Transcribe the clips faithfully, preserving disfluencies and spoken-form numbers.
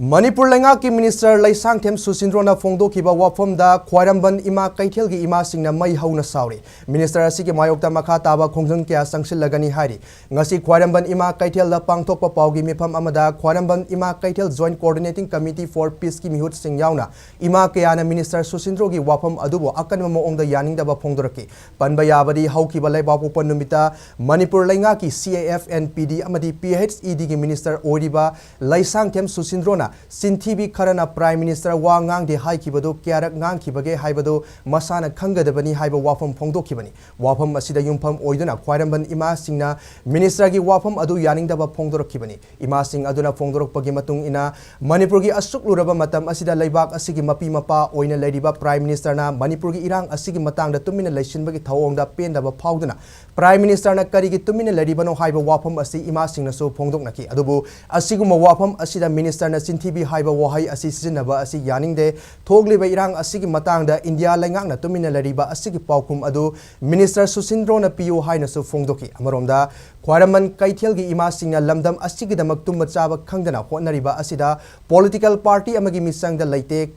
ꯃꯅꯤꯄꯨꯔ ꯂꯩꯉꯥꯛꯀꯤ ꯃꯤꯅꯤꯁꯇꯔ ꯂꯩꯁꯥꯡꯊꯦꯝ ꯁꯨꯁꯤꯟꯗ꯭ꯔꯣꯅ ꯐꯣꯡꯗꯣꯛꯈꯤꯕ ꯋꯥꯐꯝꯗ ꯈ꯭ꯋꯥꯏꯔꯝꯕꯟ ꯏꯃꯥ ꯀꯩꯊꯦꯜꯒꯤ ꯏꯃꯥꯁꯤꯡꯅ ꯃꯩ ꯍꯧꯅ ꯁꯥꯎꯔꯤ꯫ ꯃꯤꯅꯤꯁꯇꯔ ꯑꯁꯤꯒꯤ ꯃꯥꯌꯣꯛꯇ ꯃꯈꯥ ꯇꯥꯕ ꯈꯣꯡꯖꯪ ꯀꯌꯥ ꯆꯪꯁꯤꯜꯂꯒꯅꯤ ꯍꯥꯏꯔꯤ꯫ ꯉꯁꯤ ꯈ꯭ꯋꯥꯏꯔꯝꯕꯟ ꯏꯃꯥ ꯀꯩꯊꯦꯜꯗ ꯄꯥꯡꯊꯣꯛꯄ ꯄꯥꯎꯒꯤ ꯃꯤꯐꯝ ꯑꯃꯗ ꯈ꯭ꯋꯥꯏꯔꯝꯕꯟ ꯏꯃꯥ ꯀꯩꯊꯦꯜ Joint Coordinating Committee for Peaceꯀꯤ ꯃꯤꯍꯨꯠꯁꯤꯡ ꯌꯥꯎꯅ ꯏꯃꯥ ꯀꯌꯥꯅ ꯃꯤꯅꯤꯁꯇꯔ ꯁꯨꯁꯤꯟꯗ꯭ꯔꯣꯒꯤ ꯋꯥꯐꯝ ꯑꯗꯨꯕꯨ ꯑꯀꯟꯕ ꯃꯑꯣꯡꯗ ꯌꯥꯅꯤꯡꯗꯕ ꯐꯣꯡꯗꯣꯔꯛꯈꯤ꯫ ꯄꯟꯕ ꯌꯥꯕꯗꯤ, ꯍꯧꯈꯤꯕ ꯂꯩꯕꯥꯛꯄꯣꯛꯄ ꯅꯨꯃꯤꯠꯇ ꯃꯅꯤꯄꯨꯔ ꯂꯩꯉꯥꯛꯀꯤ C A F N P D ꯑꯃꯗꯤ P H E Dꯒꯤ ꯃꯤꯅꯤꯁꯇꯔ ꯑꯣꯏꯔꯤꯕ ꯂꯩꯁꯥꯡꯊꯦꯝ ꯁꯨꯁꯤꯟꯗ꯭ꯔꯣꯅ ꯆꯤꯟꯊꯤꯕꯤ ꯈꯔꯅ ꯄ꯭ꯔꯥꯏꯝ ꯃꯤꯅꯤꯁꯇꯔ ꯋꯥ ꯉꯥꯡꯗꯦ ꯍꯥꯏꯈꯤꯕꯗꯨ ꯀꯌꯥꯔꯛ ꯉꯥꯡꯈꯤꯕꯒꯦ ꯍꯥꯏꯕꯗꯨ ꯃꯁꯥꯅ ꯈꯪꯒꯗꯕꯅꯤ ꯍꯥꯏꯕ ꯋꯥꯐꯝ ꯐꯣꯡꯗꯣꯛꯈꯤꯕꯅꯤ꯫ ꯋꯥꯐꯝ ꯑꯁꯤꯗ ꯌꯨꯝꯐꯝ ꯑꯣꯏꯗꯨꯅ ꯈ꯭ꯋꯥꯏꯔꯝꯕꯟ ꯏꯃꯥꯁꯤꯡꯅ ꯃꯤꯅꯤꯁꯇꯔꯒꯤ ꯋꯥꯐꯝ ꯑꯗꯨ ꯌꯥꯅꯤꯡꯗꯕ ꯐꯣꯡꯗꯣꯔꯛꯈꯤꯕꯅꯤ꯫ ꯏꯃꯥꯁꯤꯡ ꯑꯗꯨꯅ ꯐꯣꯡꯗꯣꯔꯛꯄꯒꯤ ꯃꯇꯨꯡ ꯏꯟꯅ, ꯃꯅꯤꯄꯨꯔꯒꯤ ꯑꯁꯨꯛ ꯂꯨꯔꯕ ꯃꯇꯝ ꯑꯁꯤꯗ ꯂꯩꯕꯥꯛ ꯑꯁꯤꯒꯤ ꯃꯄꯤ ꯃꯄꯥ ꯑꯣꯏꯅ ꯂꯩꯔꯤꯕ ꯄ꯭ꯔꯥꯏꯝ ꯃꯤꯅꯤꯁꯇꯔꯅ ꯃꯅꯤꯄꯨꯔꯒꯤ ꯏꯔꯥꯡ ꯑꯁꯤꯒꯤ ꯃꯇꯥꯡꯗ ꯇꯨꯃꯤꯟꯅ ꯂꯩꯁꯤꯟꯕꯒꯤ ꯊꯧꯑꯣꯡꯗ ꯄꯦꯟꯗꯕ ꯐꯥꯎꯗꯨꯅ ꯄ꯭ꯔꯥꯏꯝ ꯃꯤꯅꯤꯁꯇꯔꯅ ꯀꯔꯤꯒꯤ ꯇꯨꯃꯤꯟꯅ ꯂꯩꯔꯤꯕꯅꯣ ꯍꯥꯏꯕ ꯋꯥꯐꯝ ꯑꯁꯤ ꯏꯃꯥꯁꯤꯡꯅꯁꯨ ꯐꯣꯡꯗꯣꯛꯅꯈꯤ꯫ ꯑꯗꯨꯕꯨ ꯑꯁꯤꯒꯨꯝꯕ ꯋꯥꯐꯝ ꯑꯁꯤꯗ ꯃꯤꯅꯤꯁꯇꯔꯅ ꯆꯤꯟꯊꯤꯕꯤ ꯍꯥꯏꯕ ꯋꯥꯍꯩ ꯑꯁꯤ ꯁꯤꯖꯤꯟꯅꯕ ꯑꯁꯤ ꯌꯥꯅꯤꯡꯗꯦ꯫ ꯊꯣꯛꯂꯤꯕ ꯏꯔꯥꯡ ꯑꯁꯤꯒꯤ ꯃꯇꯥꯡꯗ ꯏꯟꯗꯤꯌꯥ ꯂꯩꯉꯥꯛꯅ ꯇꯨꯃꯤꯟꯅ ꯂꯩꯔꯤꯕ ꯑꯁꯤꯒꯤ ꯄꯥꯎꯈꯨꯝ ꯑꯗꯨ ꯃꯤꯅꯤꯁꯇꯔ ꯁꯨꯁꯤꯟꯗ꯭ꯔꯣꯅ ꯄꯤꯌꯨ ꯍꯥꯏꯅꯁꯨ ꯐꯣꯡꯗꯣꯛꯈꯤ꯫ ꯑꯃꯔꯣꯝꯗ, ꯈ꯭ꯋꯥꯏꯔꯝꯕꯟ ꯀꯩꯊꯦꯜꯒꯤ ꯏꯃꯥꯁꯤꯡꯅ ꯂꯝꯗꯝ ꯑꯁꯤꯒꯤꯗꯃꯛ ꯇꯨꯝꯕ ꯆꯥꯕ ꯈꯪꯗꯅ ꯍꯣꯠꯅꯔꯤꯕ ꯑꯁꯤꯗ ꯄꯣꯂꯤꯇꯤꯀꯦꯜ ꯄꯥꯔꯇꯤ ꯑꯃꯒꯤ ꯃꯤꯆꯪꯗ ꯂꯩꯇꯦ꯫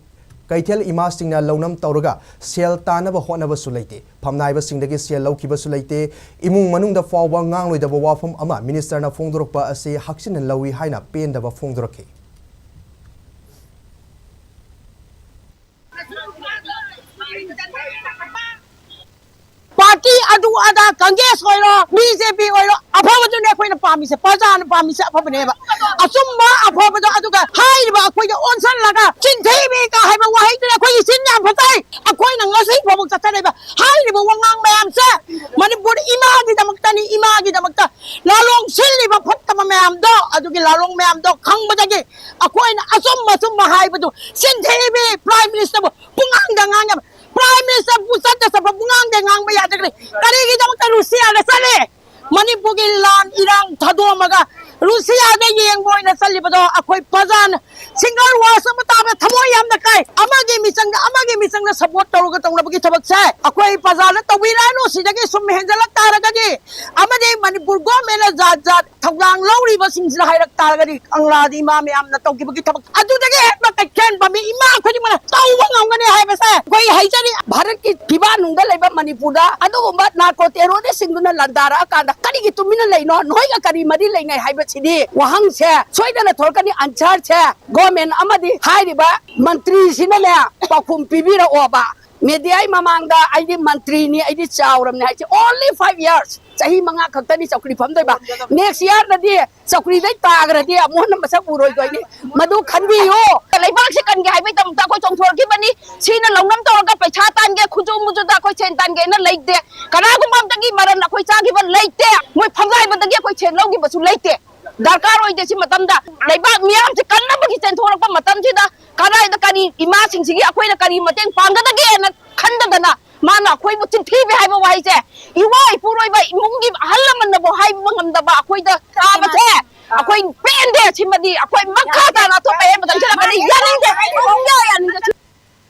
ꯀꯩꯊꯦꯜ ꯏꯃꯥꯁꯤꯡꯅ ꯂꯧꯅꯝ ꯇꯧꯔꯒ ꯁꯦꯜ ꯇꯥꯅꯕ ꯍꯣꯠꯅꯕꯁꯨ ꯂꯩꯇꯦ꯫ ꯐꯝꯅꯥꯏꯕꯁꯤꯡꯗꯒꯤ ꯁꯦꯜ ꯂꯧꯈꯤꯕꯁꯨ ꯂꯩꯇꯦ꯫ ꯏꯃꯨꯡ ꯃꯅꯨꯡꯗ ꯐꯥꯎꯕ ꯉꯥꯡꯂꯣꯏꯗꯕ ꯋꯥꯐꯝ ꯑꯃ ꯃꯤꯅꯤꯁꯇꯔꯅ ꯐꯣꯡꯗꯣꯔꯛꯄ ꯑꯁꯤ ꯍꯛꯆꯤꯟꯅ ꯂꯧꯏ ꯍꯥꯏꯅ ꯄꯦꯟꯗꯕ ꯐꯣꯡꯗꯣꯔꯛꯈꯤ꯫ ꯄꯥꯔꯇꯤ ꯑꯗꯨ ꯑꯗꯥ, ꯀꯪꯒ꯭ꯔꯦꯁ ꯑꯣꯏꯔꯣ, B J P ꯑꯣꯏꯔꯣ, ꯑꯐꯕꯗꯨꯅꯦ ꯑꯩꯈꯣꯏꯅ ꯄꯥꯝꯃꯤꯁꯦ, ꯄ꯭ꯔꯖꯥꯅ ꯄꯥꯝꯃꯤꯁꯦ ꯑꯐꯕꯅꯦꯕ꯫ ꯑꯆꯨꯝꯕ ꯑꯐꯕꯗꯣ ꯑꯗꯨꯒ ꯍꯥꯏꯔꯤꯕ ꯑꯩꯈꯣꯏꯗ ꯑꯣꯟꯁꯜꯂꯒ ꯆꯤꯟꯊꯤꯕꯤꯒ ꯍꯥꯏꯕ ꯋꯥꯍꯩꯗꯨꯅ ꯑꯩꯈꯣꯏꯒꯤ ꯆꯤꯟ ꯌꯥꯝ ꯐꯠꯇꯩ꯫ ꯑꯩꯈꯣꯏꯅ ꯉꯁꯤ ꯐꯥꯎꯕ ꯆꯠꯆꯔꯤꯕ ꯍꯥꯏꯔꯤꯕ ꯋꯥꯉꯥꯡ ꯃꯌꯥꯝꯁꯦ ꯃꯅꯤꯄꯨꯔ ꯏꯃꯥꯒꯤꯗꯃꯛꯇꯅꯤ, ꯏꯃꯥꯒꯤꯗꯃꯛꯇ꯫ ꯂꯥꯂꯣꯡ ꯁꯤꯜꯂꯤꯕ ꯐꯠꯇꯕ ꯃꯌꯥꯝꯗꯣ, ꯑꯗꯨꯒꯤ ꯂꯥꯂꯣꯡ ꯃꯌꯥꯝꯗꯣ ꯈꯪꯕꯗꯒꯤ ꯑꯩꯈꯣꯏꯅ ꯑꯆꯨꯝ ꯑꯆꯨꯝꯕ ꯍꯥꯏꯕꯗꯨ ꯆꯤꯟꯊꯤꯕꯤ ꯄ꯭ꯔꯥꯏꯝ ꯃꯤꯅꯤꯁꯇꯔꯕꯨ ꯄꯨꯡꯉꯥꯡꯗ ꯉꯥꯡꯉꯦꯕ꯫ ꯄ꯭ꯔꯥꯏꯝ ꯃꯤꯅꯤꯁꯇꯔꯕꯨ ꯆꯠꯇ ꯆꯠꯄ ꯄꯨꯡꯉꯥꯡꯗ ꯉꯥꯡꯕ ꯌꯥꯗ꯭ꯔꯒꯗꯤ ꯀꯔꯤꯒꯤꯗꯃꯛꯇ ꯔꯨꯁꯤꯌꯥꯗ ꯆꯠꯂꯤ? ꯃꯅꯤꯄꯨꯔꯒꯤ ꯂꯥꯟ ꯏꯔꯥꯡ ꯊꯥꯗꯣꯛꯑꯝꯃꯒ ꯔꯨꯁꯤꯌꯥꯗ ꯌꯦꯡꯕ ꯑꯣꯏꯅ ꯆꯠꯂꯤꯕꯗꯣ ꯑꯩꯈꯣꯏ ꯄ꯭ꯔꯖꯥꯅ ꯁꯤꯡꯒꯜ ꯋꯥꯁ ꯑꯃ ꯇꯥꯕ ꯊꯃꯣꯏ ꯌꯥꯝꯅ ꯀꯥꯏ꯫ ꯑꯃꯒꯤ ꯃꯤꯆꯪꯗ ꯑꯃꯒꯤ ꯃꯤꯆꯪꯗ ꯁꯞꯄꯣꯔꯠ ꯇꯧꯔꯒ ꯇꯧꯅꯕꯒꯤ ꯊꯕꯛꯁꯦ ꯑꯩꯈꯣꯏ ꯄ꯭ꯔꯖꯥꯅ ꯇꯧꯕꯤꯔꯅꯨ꯫ ꯁꯤꯗꯒꯤ ꯁꯨꯝ ꯍꯦꯟꯖꯜꯂꯛ ꯇꯥꯔꯒꯗꯤ ꯑꯃꯗꯤ ꯃꯅꯤꯄꯨꯔ ꯒꯣꯔꯃꯦꯟꯅ ꯖꯥꯠ ꯖꯥꯠ ꯊꯧꯗꯥꯡ ꯂꯧꯔꯤꯕꯁꯤꯡꯁꯤꯅ ꯍꯥꯏꯔꯛ ꯇꯥꯔꯒꯗꯤ ꯀꯪꯂꯥꯗꯤ ꯏꯃꯥ ꯃꯌꯥꯝꯅ ꯇꯧꯈꯤꯕꯒꯤ ꯊꯕꯛ ꯑꯗꯨꯗꯒꯤ ꯍꯦꯟꯕ ꯀꯩꯊꯦꯜ ꯄꯥꯝꯕꯤ ꯏꯃꯥ ꯈꯨꯗꯤꯡꯃꯛꯅ ꯇꯧꯕ ꯉꯝꯒꯅꯤ ꯍꯥꯏꯕꯁꯦ ꯑꯩꯈꯣꯏ ꯍꯥꯏꯖꯔꯤ꯫ ꯚꯥꯔꯠꯀꯤ ꯐꯤꯕꯥꯛꯅꯨꯡꯗ ꯂꯩꯕ ꯃꯅꯤꯄꯨꯔꯗ ꯑꯗꯨꯒꯨꯝꯕ ꯅꯥꯔꯀꯣ ꯇꯦꯔꯣꯔꯤꯁꯁꯤꯡꯗꯨꯅ ꯂꯥꯟꯗꯥꯔꯛꯑꯀꯥꯟꯗ ꯀꯔꯤꯒꯤ ꯇꯨꯃꯤꯟꯅ ꯂꯩꯅꯣ? ꯅꯣꯏꯒ ꯀꯔꯤ ꯃꯔꯤ ꯂꯩꯅꯩ ꯍꯥꯏꯕꯁꯤꯗꯤ ꯋꯥꯍꯪꯁꯦ ꯁꯣꯏꯗꯅ ꯊꯣꯛꯂꯛꯀꯅꯤ꯫ ꯑꯟꯁꯔꯁꯦ ꯒꯣꯔꯃꯦꯟ ꯑꯃꯗꯤ ꯍꯥꯏꯔꯤꯕ ꯃꯟꯇ꯭ꯔꯤꯁꯤꯅꯅꯦ ꯄꯥꯎꯈꯨꯝ ꯄꯤꯕꯤꯔꯛꯑꯣꯕ꯫ ꯃꯦꯗꯤꯌꯥꯒꯤ ꯃꯃꯥꯡꯗ ꯑꯩꯗꯤ ꯃꯟꯇ꯭ꯔꯤꯅꯤ, ꯑꯩꯗꯤ ꯆꯥꯎꯔꯕꯅꯤ ꯍꯥꯏꯁꯦ꯫ Only five years, ꯆꯍꯤ ꯃꯉꯥ ꯈꯛꯇꯅꯤ ꯆꯧꯀ꯭ꯔꯤ ꯐꯝꯗꯣꯏꯕ꯫ Next yearꯗꯗꯤ ꯆꯧꯀ꯭ꯔꯤꯗꯩ ꯇꯥꯈ꯭ꯔꯗꯤ ꯑꯃꯨꯛ ꯍꯟꯅ ꯃꯁꯛ ꯎꯔꯣꯏꯗꯣꯏꯅꯤ꯫ ꯃꯗꯨ ꯈꯟꯕꯤꯌꯨ꯫ ꯂꯩꯕꯥꯛꯁꯦ ꯀꯟꯒꯦ ꯍꯥꯏꯕꯒꯤꯗꯃꯛꯇ ꯑꯩꯈꯣꯏ ꯆꯣꯡꯊꯣꯔꯛꯈꯤꯕꯅꯤ꯫ ꯁꯤꯅ ꯂꯧꯅꯝ ꯇꯧꯔꯒ ꯄꯩꯁꯥ ꯇꯥꯟꯒꯦ, ꯈꯨꯠꯁꯨ ꯃꯨꯠꯁꯨꯗ ꯑꯩꯈꯣꯏ ꯁꯦꯟ ꯇꯥꯟꯒꯦꯅ ꯂꯩꯇꯦ꯫ ꯀꯅꯥꯒꯨꯝꯕ ꯑꯃꯇꯒꯤ ꯃꯔꯟ ꯑꯩꯈꯣꯏ ꯆꯥꯈꯤꯕ ꯂꯩꯇꯦ꯫ ꯃꯣꯏ ꯐꯝꯒꯥꯏꯕꯗꯒꯤ ꯑꯩꯈꯣꯏ ꯁꯦꯟ ꯂꯧꯈꯤꯕꯁꯨ ꯂꯩꯇꯦ꯫ ꯗꯔꯀꯥꯔ ꯑꯣꯏꯗꯦ꯫ ꯁꯤ ꯃꯇꯝꯗ ꯂꯩꯕꯥꯛ ꯃꯤꯌꯥꯝꯁꯦ ꯀꯟꯅꯕꯒꯤ ꯆꯦꯟꯊꯣꯔꯛꯄ ꯃꯇꯝꯁꯤꯗ ꯀꯗꯥꯏꯗ ꯀꯔꯤ ꯏꯃꯥꯁꯤꯡꯁꯤꯒꯤ ꯑꯩꯈꯣꯏꯅ ꯀꯔꯤ ꯃꯇꯦꯡ ꯄꯥꯡꯒꯗꯒꯦꯅ ꯈꯟꯗꯗꯅ ꯃꯥꯅ ꯑꯩꯈꯣꯏꯕꯨ ꯆꯤꯟꯊꯤꯕꯤ ꯍꯥꯏꯕ ꯋꯥꯍꯩꯁꯦ ꯏꯋꯥ ꯏꯄꯨꯔꯣꯏꯕ ꯏꯃꯨꯡꯒꯤ ꯑꯍꯜ ꯂꯃꯟꯅꯕꯨ ꯍꯥꯏꯕ ꯉꯝꯗꯕ ꯑꯩꯈꯣꯏꯗ ꯇꯥꯕꯁꯦ ꯑꯩꯈꯣꯏ ꯄꯦꯟꯗꯦ꯫ ꯁꯤꯃꯗꯤ ꯑꯩꯈꯣꯏ ꯃꯈꯥ ꯇꯥꯅ ꯑꯇꯣꯞꯄ ꯍꯦꯟꯕ ꯆꯪꯁꯤꯜꯂꯛꯀꯅꯤ꯫ ꯌꯥꯅꯤꯡꯗꯦ꯫